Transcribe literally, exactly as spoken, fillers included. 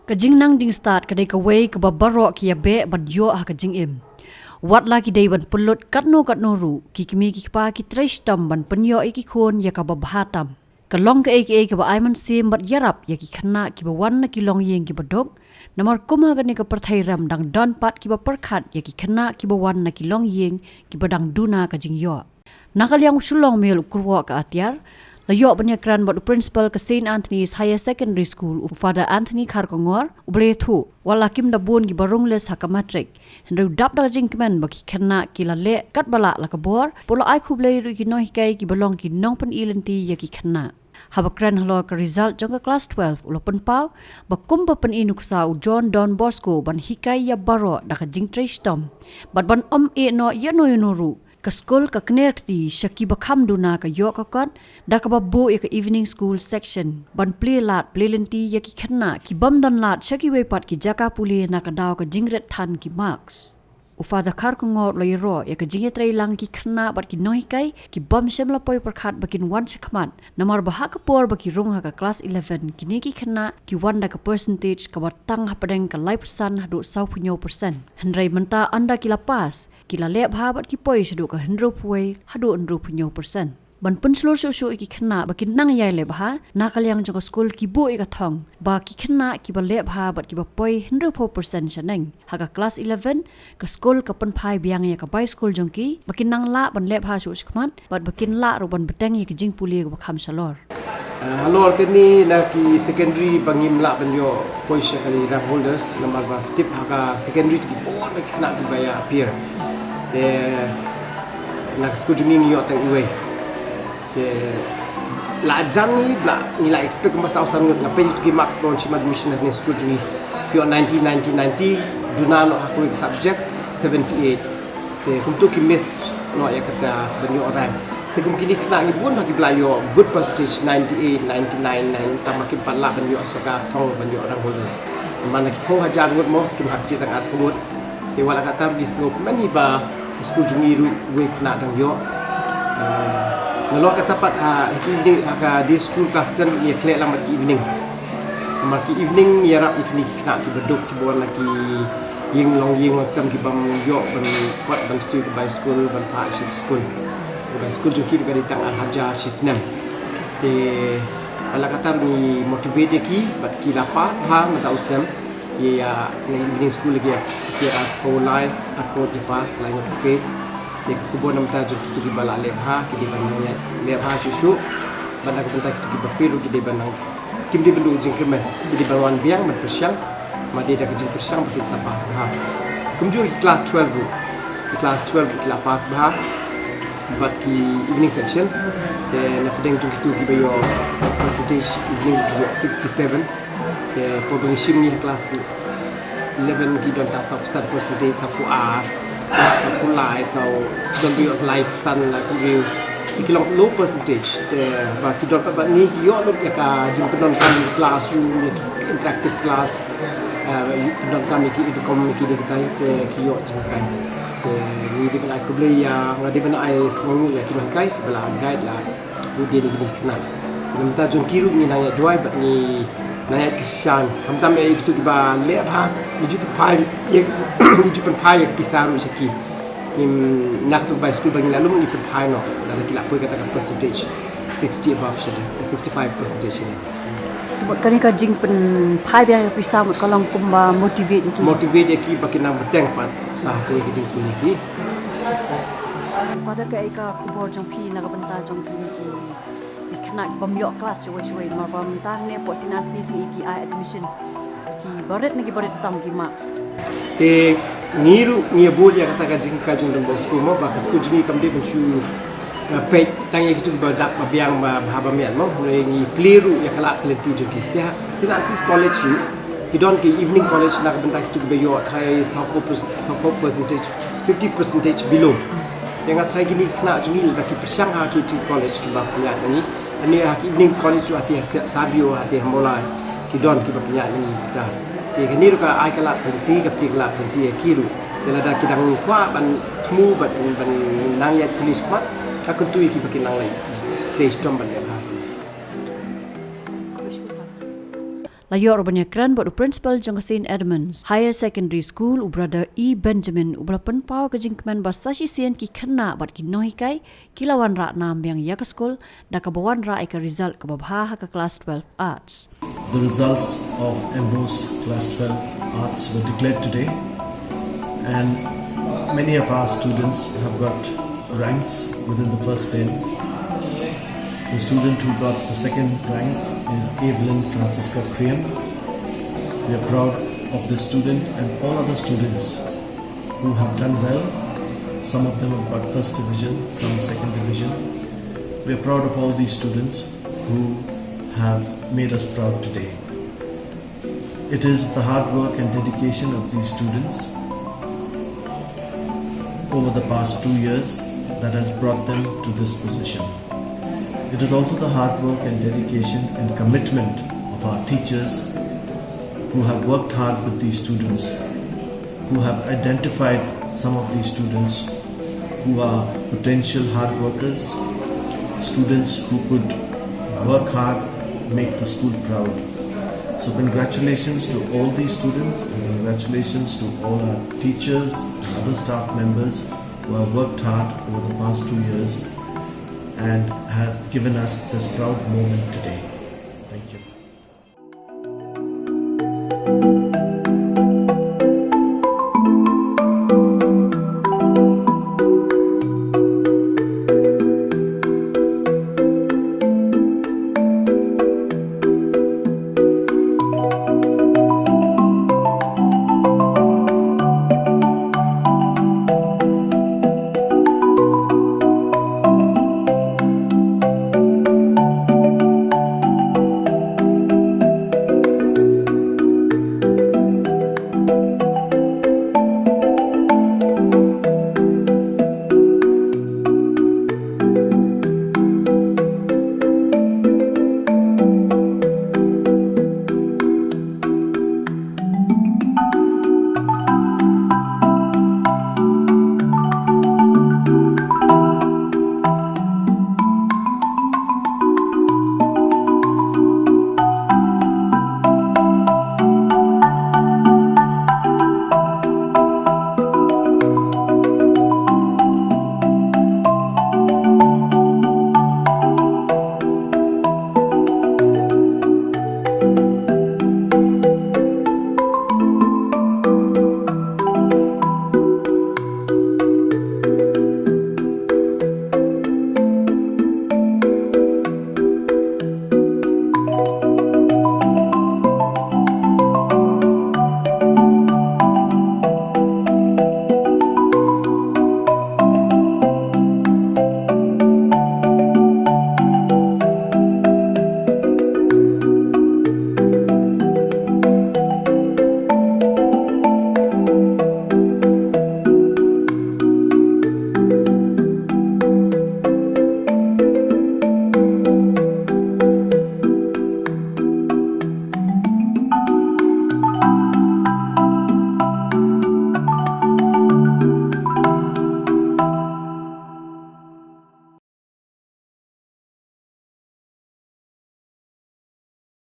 Ka jingnang jingstad ka dei kawei kaba baroh ki ïa beh ban ïoh ha ka jingim. Wat la ki dei ban pynlut katno katno ruh, ki kmie ki kpa ki trei shitom ban pynïoh ïa ki khun ïa kaba bha tam. Ka long kaei kaei kaba ai mynsiem bad ïarap ïa ki khynnah kiba wan na ki longïing kiba duk. Namar kum ha kane ka pyrthei rem dang don pat kiba pyrkhat ïa ki khynnah kiba wan na ki longïing kiba dang duna ka jingïoh. Na ka liang u Shillong Mail u kyrwoh ka atiar, la ïoh ban ïakren bad u principal ka Saint Anthony's Higher Secondary School, u Father Anthony Kharkongor, uba la ïathuh, wat la kim da bun kiba rung list ha ka matric, hynrei u dap da ka jingkmen ba ki khynnah ki la leh katba lah la ka bor, bad u la ai khublei ruh ïa ki nonghikai kiba long ki nongpyni lynti ïa ki khynnah. Haba kren halor ka result jong ka klas twelve, u la pynpaw ba kumba pyni nuksa u John Don Bosco ban hikai ïa baroh da ka jingtrei shitom bad ban ym ïehnoh ïa no ïa no ruh, ka skul ka kner kti sha kiba kham duna ka ïoh ka kot, da kaba buh ïa ka evening school section ban plie lad plie lynti ïa ki khynnah ki bym don lad sha kiwei pat ki jaka pule na ka daw ka jingrit than ki marks. U Father Kharkongor u la ïaroh ïa ka jingïatreilang ki khynnah bad ki nonghikai ki bym shym la poi pyrkhat ba kin wan shakhmat, namar ba ha ka por ba ki rung ha ka klas eleven, kine ki khynnah ki wan da ka percentage kaba tang hapdeng ka laiphew san haduh sawphew hynñiew percent. Hynrei mynta ynda ki la pass, ki la leh bha bad ki poi shaduh ka hynriewphew wei haduh hynriewphew hynñiew percent. Ban pynshlur shuh shuh ïa ki khynnah ba kin nang ïai leh bha, na ka liang jong ka skul ki buh ïa ka thong ba ki khynnah kiba leh bha bad kiba poi hynriewphew percent shaneng ha ka klas eleven, ka skul ka pynphai biang ïa ka bai skul jong ki ba kin nang lah ban leh bha shuh shakhmat bad ba kin lah ruh ban bteng ïa ka jingpule kaba kham shalor. Ah, halor kane na ki secondary ba ngim lah ban ïoh poi sha ka rank holders, namar ba tip ha ka secondary te ki bun ba ki khynnah kiba ïa appear. Te na ka skul jong ngi ngi ïoh tang iwei. Te la jan ngi la, ngi la expect kumba saw san ngut, nga peit ïa ki marks ba wan shim admission ha kane ka skul jong ngi. Ki ïoh ninety, ninety, ninety, duna noh ha kawei ka subject, seventy-eight. Te kumto ki miss noh ïa kata ban ïoh rank. Te kum kine ki khynnah ngi bun ha kiba la ïoh good percentage, ninety-eight, ninety-nine, nine, tang ba kim pat lah ban ïoh sha ka thong ban ïoh rank holders. Namar na ki phew hajar ngut mo, kim hap jied tang arphew ngut. Te wat la katta ngi sngew kumne ba ka skul jong ngi ruh wei khynnah dang ïoh. Eh, nalor kata pat ha ki evening, ha ka day school class ten ngi ïakhleh lang bad ki evening. Namar ki evening ïarap ïa kine ki khynnah kiba duk kiba wan na ki ïing longïing longsem ki bym ïoh ban kwah ban siew ki bai skul ban phah sha ki skul. Ki bai skul jong ki ruh ka dei tang ar hajar shi snem. Te wat la katta ngi motivate ïa ki bad ki la pass bha mynta u snem. Ki ïa, na evening school ki ïa, ki ïa arphew lai, arphew ki pass, lai ngut ki fail. Te ka khubor na bynta jong kito kiba la leh bha, ki dei ban nang leh bha shuh shuh. Bad na ka bynta kito kiba fail ruh ki dei ban nang, kim dei ban duh jingkyrmen, ki dei ban wan biang ban pyrshang. Namar dei da ka jingpyrshang ba kin sa pass bha. Kumjuh ki class twelve ruh, ki class twelve ruh ki la pass bha bad ki evening section. Te na pdeng jong kito kiba ïoh percentage evening ruh ki ïoh sixty-seven. Te por ba ngi shim ngi ha class eleven ki don tang sawphew san percentage, sawphew ar, sawphew lai, saw, don ba ïoh laiphew san, laiphew hynriew. Te ki long low percentage. Te ba ki don pat bad ngi ki ïoh lut ïa ka jingpyndonkam classroom, ïa ki interactive class, eh, pyndonkam ïa ki intercom, ïa ki dei kitai, te ki ïoh jinghikai. Te ngi dei ban ai khublei ïa, nga dei ban ai sngewnguh ïa ki nonghikai ba la guide, la u dei na kine ki khynnah. Na bynta jong ki ruh ngi nang ïa duwai bad ngi nang ïa kyrshan. Khamtam ïa kito kiba leh bha, ngi ju pynphai ïa, ngi ju pynphai ïa ka pisa ruh sha ki. Ngim, na kito kiba skul ba ngi la lum ngi pynphai noh. Lada ki la poi kata ka percentage sixty above sha, sixty-five percentage sha. Kane ka jingpynphai biang ïa ka pisa mut ka long kumba motivate ïa ki. Motivate ïa ki ba kin nang bteng pat sa kawei ka jingpule ki. Father, kaei ka khubor jong phi na ka bynta jong kine ki, ki khynnah ki bym ïoh class shawei shawei, namar ba mynta hangne hapoh Saint Anthony's ngi ki ai admission, ki barit ne ki barit tam ki marks. Te ngi ruh ngi ïa bud ïa kata ka jinghikai jong Don Bosco mo, ba ka skul jong ngi kam dei ban shu, eh, peit tang ïa kito kiba dap ba biang ba bha ba miat mo, ngi plie ruh ïa ka lad ka lynti jong ki. Te ha Saint Anthony's College ruh ki don ki evening college na ka bynta kito kiba ïoh tharai sawphew percent, sawphew percentage, fifty percentage below. Te nga tharai kine ki khynnah jong ngi lada ki pyrshang ha kito ki college kiba pynïaid ma ngi, hangne ha ki evening college ruh, hangtei ha Sa-, Savio, hangtei ha Mawlai, ki don kiba pynïaid ma ngi kita. Te kane ruh ka ai ka lad ka lynti, ka plie ka lad ka lynti ïa ki ruh. Te lada ki dang kwah ban Mu bad ban nang ïa police khmat ka kyntu ïa ki ba ki nang leh. Te stom ban leh ha. La ïoh ruh ban ïakren bad u principal jong ka Saint Edmund's Higher Secondary School, u brother E Benjamin, uba la pynpaw ka jingkmen ba sa shisien ki khynnah bad ki nonghikai ki la wanrah nam biang ïa ka skul da kaba wanrah ïa ka result kaba bha ha ka class twelve arts. The results of Ambrose Class twelve Arts were declared today, and many of our students have got ranks within the first ten. The student who got the second rank is Evelyn Francisca Kriam. We are proud of this student and all other students who have done well. Some of them have got first division, some second division. We are proud of all these students who have made us proud today. It is the hard work and dedication of these students over the past two years that has brought them to this position. It is also the hard work and dedication and commitment of our teachers who have worked hard with these students, who have identified some of these students who are potential hard workers, students who could work hard, make the school proud. So congratulations to all these students and congratulations to all our teachers and other staff members who have worked hard over the past two years and have given us this proud moment today.